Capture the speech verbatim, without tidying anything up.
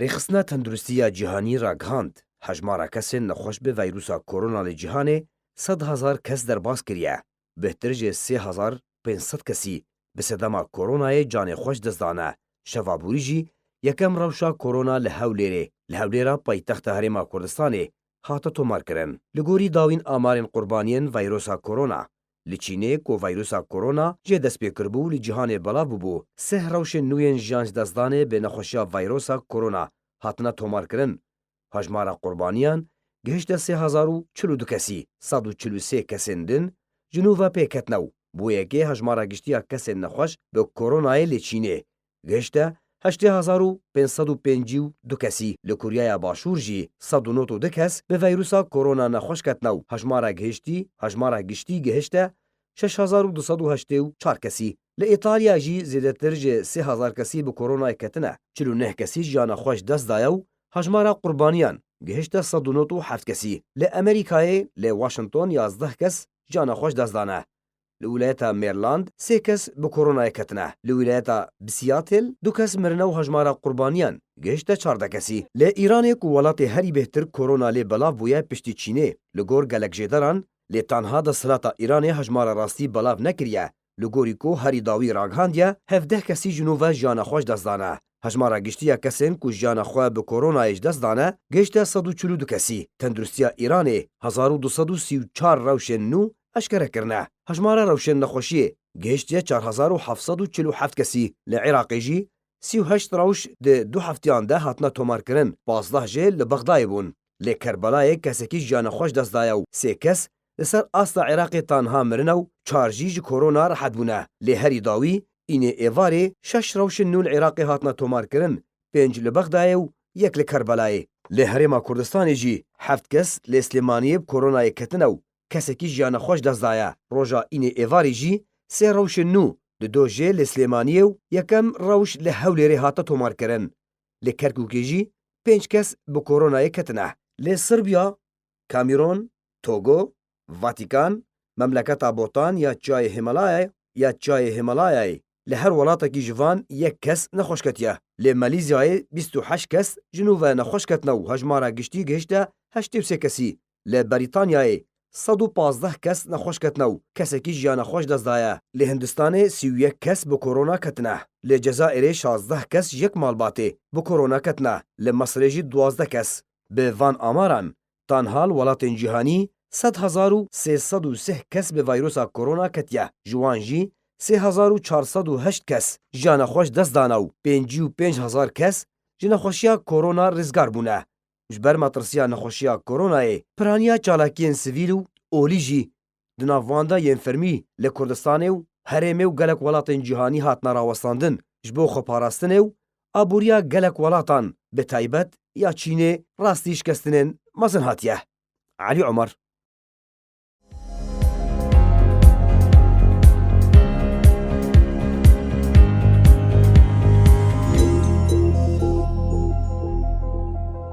Rêxistina Tenduristiya Cîhanî ragihand, hejmara kesên nexweş bi vîrusa korona li cîhanê sed hezar kes derbas kiriye. Bêhtir ji sê hezar pênc sed kesî bi sedema koronayê canê xwe ji dest dane. Şeva borî jî yekem rewşa korona li Hewlêrê, li Hewlêra paytexta Herêma Kurdistanê, hate tomarkirin. Li gorî dawîn amarên qurbaniyên vîrusa korona, li Çînê ku vîrusa korona jê dest pê kiribû û li cîhanê belav bûbû, sih rewşên nû yên jiyan ji destdanê bi nexweşiya vîrusa korona hatine tomarkirin. Hejmara qurbaniyan gihişte sê hezar û çil û du kesî, sed û çil û sê kesên din ji nû ve pê ketine û bo yekê hejmara giştî ya kesên nexweş bi koronayê li Çînê gihişte heştê hezar û pênc sed û pêncî û du kesî. Li Koryaya Başûr jî sed û nod û du kes bi vîrusa korona nexweş ketine û hejmara gihiştî, hejmara giştî gihişte şeş hezar û du sed û heştê û çar kesî. Li Îtalya jî zêdetir ji sê hezar kesî bi koronayê ketine. Çil û neh kesî jiyana xwe ji dest daye û hejmara qurbaniyan gihişte sed û nod û heft kesî. Li Amerîkayê, li Washington yazdeh kes jiyana xwe ji dest dane. Li wîlayeta Maryland sê kes bi koronayê ketine. Li wîlayeta Seattle du kes mirine û hejmara qurbaniyan gihişte çardeh kesî. Li Îranê ku welatê herî bêhtir korona lê belav bûye piştî Çînê, li gor gelek jêderan, lê tanha desthilata Îranê hejmara rastî belav nekiriye, li gorî ku herî dawî ragihandiye, hevdeh kesî ji nû ve jiyana xwe ji dest dane. Hejmara giştî ya kesên ku jiyana xwe bi koronayê ji dest dane, gihişte sed û çil û du kesî. Tenduristiya Îranê hezar û du sed û sî û çar rewşên nû eşkere kirine. Hejmara rewşên nexweşiyê gihiştiye çar hezar û heft sed û çil û heft kesî. Li Iraqê jî sî û heşt rewş di du heftiyan de hatine tomarkirin, pazdeh jê li Bexdayê bûn. Li Kerbelayê kesekî jiyana xwe ji dest daye û sê kes li ser asta Iraqê tanha mirine û çar jî ji korona rehet bûne. Lê herî dawî, înê êvarê şeş rewşên nû li Iraqê hatine tomarkirin, pênc li Bexdayê û yek li Kerbelayê. Li Herêma Kurdistanê jî heft kes li Silêmaniyê bi koronayê ketine û kesekî jiyana xwe ji dest daye. Roja înê êvarê jî sê rewşên nû, di do jê li Silêmaniyê û yekem rewş li Hewlêrê hate tomarkirin. Li Kerkûkê jî pênc kes bi koronayê ketine. Li Sirbiya, Kamerûn, Togo, Vatikan, Memleketa Botan ya Çiyayê Hîmalayayê, ya Çiyayê Hîmalayayê, li her welatekî ji van yek kes nexweş ketiye. Li Malîzyayê bîst û heşt kes ji nû ve nexweş ketine û hejmara giştî gihişte heştê û sê kesî. Li Berîtanyayê sed û pazdeh kes nexweş ketine û kesekî jiyana xwe ji dest daye. Li Hindistanê sî û yek kes bi korona ketine. Li Cezayirê şazdeh kes ji yek malbatê bi korona ketine. Li Misirê jî duwazdeh kes. Bi van amaran, tanha li welatên cîhanî sed hezar û sê sed û sih kes bi vîrusa korona ketiye. Ji wan jî sê hezar û çar sed û heşt kes jiyana xwe ji dest dane û pêncî û pênc hezar kes ji nexweşiya korona rizgar bûne. Ji ber metirsiya nexweşiya koronayê, piraniya çalakiyên sivîl û olî jî di nav wan de yên fermî li Kurdistanê û herêmê û gelek welatên cîhanî hatine rawestandin, ji bo xweparastinê û aboriya gelek welatan, bi taybet ya Çînê, rastî şikestinên mezin hatiye. Elî Omer.